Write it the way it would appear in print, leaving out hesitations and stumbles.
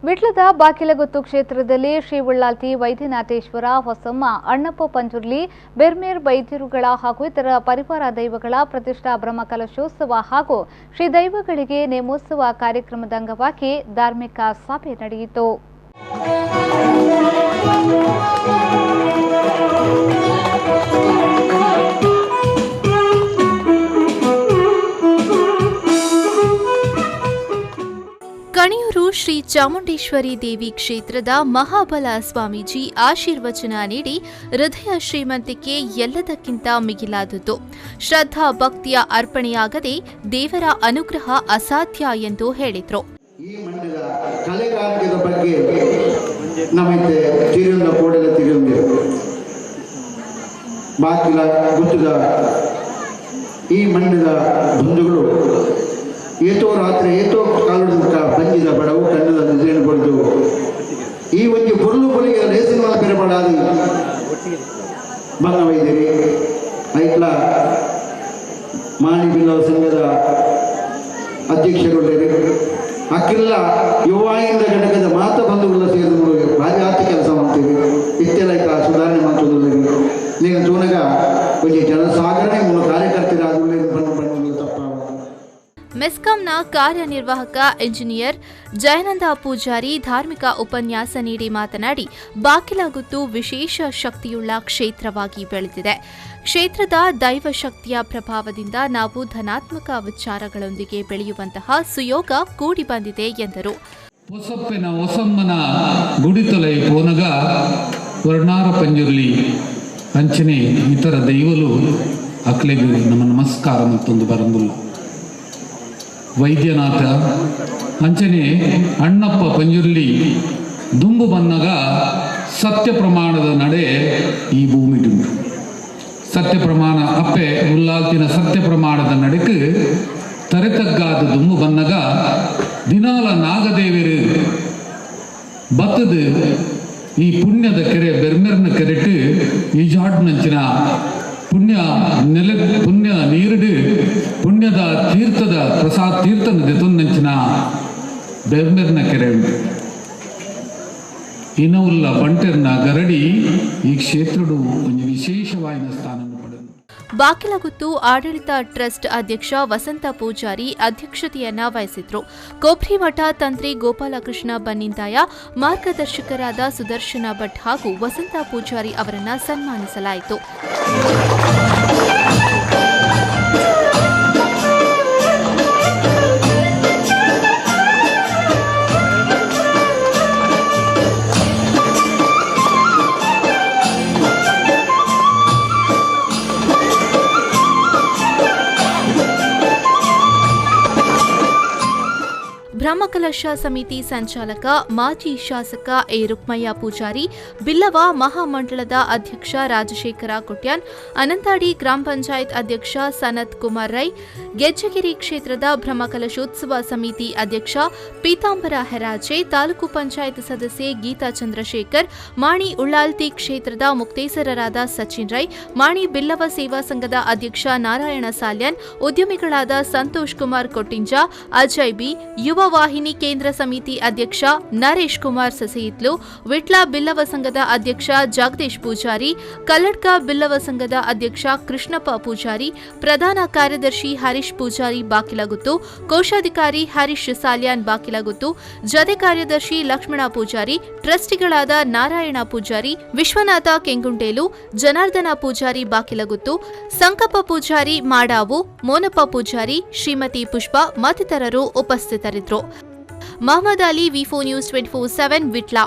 ವಿಟ್ಲದ ಬಾಕಿಲಗುತ್ತು ಕ್ಷೇತ್ರದಲ್ಲಿ ಶ್ರೀ ಉಳ್ಳಾಲ್ತಿ ವೈದ್ಯನಾಥೇಶ್ವರ, ಹೊಸಮ್ಮ, ಅಣ್ಣಪ್ಪ ಪಂಜುರ್ಲಿ, ಬೆರ್ಮೇರ್ ವೈದ್ಯರುಗಳ ಹಾಗೂ ಇತರ ಪರಿವಾರ ದೈವಗಳ ಪ್ರತಿಷ್ಠಾ ಬ್ರಹ್ಮಕಲಶೋತ್ಸವ ಹಾಗೂ ಶ್ರೀ ದೈವಗಳಿಗೆ ನೇಮೋತ್ಸವ ಕಾರ್ಯಕ್ರಮದ ಅಂಗವಾಗಿ ಧಾರ್ಮಿಕ ಸಭೆ ನಡೆಯಿತು. ಕಣಿಯೂರು ಶ್ರೀ ಚಾಮುಂಡೇಶ್ವರಿ ದೇವಿ ಕ್ಷೇತ್ರದ ಮಹಾಬಲ ಸ್ವಾಮೀಜಿ ಆಶೀರ್ವಚನ ನೀಡಿ ಹೃದಯ ಶ್ರೀಮಂತಿಕೆ ಎಲ್ಲದಕ್ಕಿಂತ ಮಿಗಿಲಾದುದು. ಶ್ರದ್ಧಾ ಭಕ್ತಿಯ ಅರ್ಪಣೆಯಾಗದೆ ದೇವರ ಅನುಗ್ರಹ ಅಸಾಧ್ಯ ಎಂದು ಹೇಳಿದರು. ಈ ಮಣ್ಣಿನ ಕಲೆಗಾರಿಕೆದ ಬಗ್ಗೆ ನಮಗೆ ತಿರಿಯೊಂದ ಕೂಡಲೇ ತಿರಿಯೊಂದಿರು ಬಾಕಿಲ ಗುತ್ತದ ಈ ಮಣ್ಣಿನ ಬಂಧುಗಳು ಏತೋ ರಾತ್ರಿ ಏತೋ ಕಾಲುಡಿದ ಬಂಜಿದ ಬಡವು ಕಣ್ಣದ ನಿದ್ರೆಯನ್ನು ಬಡಿದು ಈ ಒಂಜಿ ಪೊರ್ಲು ಪೊಲಿಗೆ ರೇಸಿನ ಪೆರಬಡಾದಿ ಬಂದ ವೈದ್ಯರಿ ಐಟ್ಲ ಮಾಣಿ ಬಿಲ್ಲವ ಸಂಘದ ಅಧ್ಯಕ್ಷರು ಅಕ್ಕಿಲ್ಲ ಯುವಾಯಿಂದ ಘಟಕದ ಮಾತ ಬಂಧುಗಳ ಸೇರಿದ ಭಾರಿ ಆತ ಕೆಲಸ ಮಾಡ್ತೀವಿ. ಇತ್ತೆಲ್ಲ ಸುಧಾರಣೆ ಮಾಡ್ತದೆ. ನೀನು ತೂನಗ ಒಂಜಿ ಜನಸಾಗರಣೆ ಮೂಲ ಕಾರ್ಯಕರ್ತರಾದ ಬಣ್ಣ ಬಣ್ಣ ತಪ್ಪ. ಮೆಸ್ಕಾಂನ ಕಾರ್ಯನಿರ್ವಾಹಕ ಇಂಜಿನಿಯರ್ ಜಯಾನಂದ ಪೂಜಾರಿ ಧಾರ್ಮಿಕ ಉಪನ್ಯಾಸ ನೀಡಿ ಮಾತನಾಡಿ, ಬಾಕಿಲಗುತ್ತು ವಿಶೇಷ ಶಕ್ತಿಯುಳ್ಳ ಕ್ಷೇತ್ರವಾಗಿ ಬೆಳೆದಿದೆ. ಕ್ಷೇತ್ರದ ದೈವಶಕ್ತಿಯ ಪ್ರಭಾವದಿಂದ ನಾವು ಧನಾತ್ಮಕ ವಿಚಾರಗಳೊಂದಿಗೆ ಬೆಳೆಯುವಂತಹ ಸುಯೋಗ ಕೂಡಿ ಬಂದಿದೆ ಎಂದರು. ಹೊಸಪ್ಪೆನ ಹೊಸಮ್ಮನ ಗುಡಿತಲೈ ಪೋನಗ ವರ್ಣಾರ ಪಂಜುರ್ಲಿ ಅಂಚನೆ ಇತರ ದೈವಲು ಅಕ್ಲೆಗ್ ನಮ್ಮ ನಮಸ್ಕಾರ ಮತ್ತೊಂದು ಬರಂದುಲ್ಲ. ವೈದ್ಯನಾಥ ಅಂಚನೆ ಅಣ್ಣಪ್ಪ ಪಂಜುರ್ಲಿ ದುಂಬು ಬನ್ನಗ ಸತ್ಯ ಪ್ರಮಾಣದ ನಡೆ ಈ ಭೂಮಿಡುಂಡು. ಸತ್ಯ ಪ್ರಮಾಣ ಅಪ್ಪೆ ಉಲ್ಲಾಲ್ತಿನ ಸತ್ಯ ಪ್ರಮಾಣದ ನಡೆಕ್ ತರೆತಗ್ಗಾದ ದುಂಬು ಬನ್ನಗ ದಿನಾಲ ನಾಗದೇವರು ಬತ್ತದು ಈ ಪುಣ್ಯದ ಕೆರೆ ಬೆರ್ಮೆರ್ನ ಕೆರೆಟ್ ಈ ಜಾಡ್ನಂಚಿನ ಪುಣ್ಯ ನೆಲೆ ಪುಣ್ಯ ನೀರುಡು ಪುಣ್ಯದ ತೀರ್ಥದ ಪ್ರಸಾದ ತೀರ್ಥನ ದೆತೊಂದಂಚಿನ ಬೆರ್ಮೆರ್ನ ಕೆರೆ ಉಂಟು. ಇನವುಲ್ಲ ಬಂಟೆರ್ನ ಗರಡಿ ಈ ಕ್ಷೇತ್ರಡು ಒಂಜಿ ವಿಶೇಷವಾಯಿನ ಸ್ಥಾನ ಪಡೆದು. ಬಾಕಿಲಗುತ್ತು ಆಡಳಿತ ಟ್ರಸ್ಟ್ ಅಧ್ಯಕ್ಷ ವಸಂತ ಪೂಜಾರಿ ಅಧ್ಯಕ್ಷತೆಯನ್ನ ವಹಿಸಿದ್ರು. ಕೊಬ್ರಿಮಠ ತಂತ್ರಿ ಗೋಪಾಲಕೃಷ್ಣ ಬನ್ನಿಂದಾಯ, ಮಾರ್ಗದರ್ಶಕರಾದ ಸುದರ್ಶನ ಭಟ್ ಹಾಗೂ ವಸಂತ ಪೂಜಾರಿ ಅವರನ್ನ ಸನ್ಮಾನಿಸಲಾಯಿತು. ಬ್ರಹ್ಮಕಲಶ ಸಮಿತಿ ಸಂಚಾಲಕ ಮಾಜಿ ಶಾಸಕ ಎ ರುಕ್ಮಯ್ಯ ಪೂಜಾರಿ, ಬಿಲ್ಲವ ಮಹಾಮಂಡಳದ ಅಧ್ಯಕ್ಷ ರಾಜಶೇಖರ ಕೊಟ್ಯಾನ್, ಅನಂತಾಡಿ ಗ್ರಾಮ ಪಂಚಾಯತ್ ಅಧ್ಯಕ್ಷ ಸನತ್ ಕುಮಾರ್ ರೈ, ಗೆಜ್ಜಗಿರಿ ಕ್ಷೇತ್ರದ ಬ್ರಹ್ಮಕಲಶೋತ್ಸವ ಸಮಿತಿ ಅಧ್ಯಕ್ಷ ಪೀತಾಂಬರ ಹೆರಾಜೆ, ತಾಲೂಕು ಪಂಚಾಯತ್ ಸದಸ್ಯೆ ಗೀತಾ ಚಂದ್ರಶೇಖರ್, ಮಾಣಿ ಉಳ್ಳಾಲ್ತಿ ಕ್ಷೇತ್ರದ ಮುಕ್ತೇಸರರಾದ ಸಚಿನ್ ರೈ, ಮಾಣಿ ಬಿಲ್ಲವ ಸೇವಾ ಸಂಘದ ಅಧ್ಯಕ್ಷ ನಾರಾಯಣ ಸಾಲ್ಯಾನ್, ಉದ್ಯಮಿಗಳಾದ ಸಂತೋಷ್ ಕುಮಾರ್ ಕೊಟ್ಟಿಂಜ, ಅಜಯ್ ಬಿ, ಯುವ ವಾಹಿನಿ ಕೇಂದ್ರ ಸಮಿತಿ ಅಧ್ಯಕ್ಷ ನರೇಶ್ ಕುಮಾರ್ ಸಸಿಹಿತ್ಲು, ವಿಟ್ಲ ಬಿಲ್ಲವ ಸಂಘದ ಅಧ್ಯಕ್ಷ ಜಗದೀಶ್ ಪೂಜಾರಿ, ಕಲ್ಲಡ್ಕ ಬಿಲ್ಲವ ಸಂಘದ ಅಧ್ಯಕ್ಷ ಕೃಷ್ಣಪ್ಪ ಪೂಜಾರಿ, ಪ್ರಧಾನ ಕಾರ್ಯದರ್ಶಿ ಹರೀಶ್ ಪೂಜಾರಿ ಬಾಕಿಲಗುತ್ತು, ಕೋಶಾಧಿಕಾರಿ ಹರೀಶ್ ಸಾಲ್ಯಾನ್ ಬಾಕಿಲಗುತ್ತು, ಜತೆ ಕಾರ್ಯದರ್ಶಿ ಲಕ್ಷ್ಮಣ ಪೂಜಾರಿ, ಟ್ರಸ್ಟಿಗಳಾದ ನಾರಾಯಣ ಪೂಜಾರಿ, ವಿಶ್ವನಾಥ ಕೆಂಗುಂಡೇಲು, ಜನಾರ್ದನ ಪೂಜಾರಿ ಬಾಕಿಲಗುತ್ತು, ಸಂಕಪ್ಪ ಪೂಜಾರಿ ಮಾಡಾವು, ಮೋನಪ್ಪ ಪೂಜಾರಿ, ಶ್ರೀಮತಿ ಪುಷ್ಪ ಮತ್ತಿತರರು ಉಪಸ್ಥಿತರಿದ್ದರು. Mohammed Ali, V4 News 24/7, Vitla.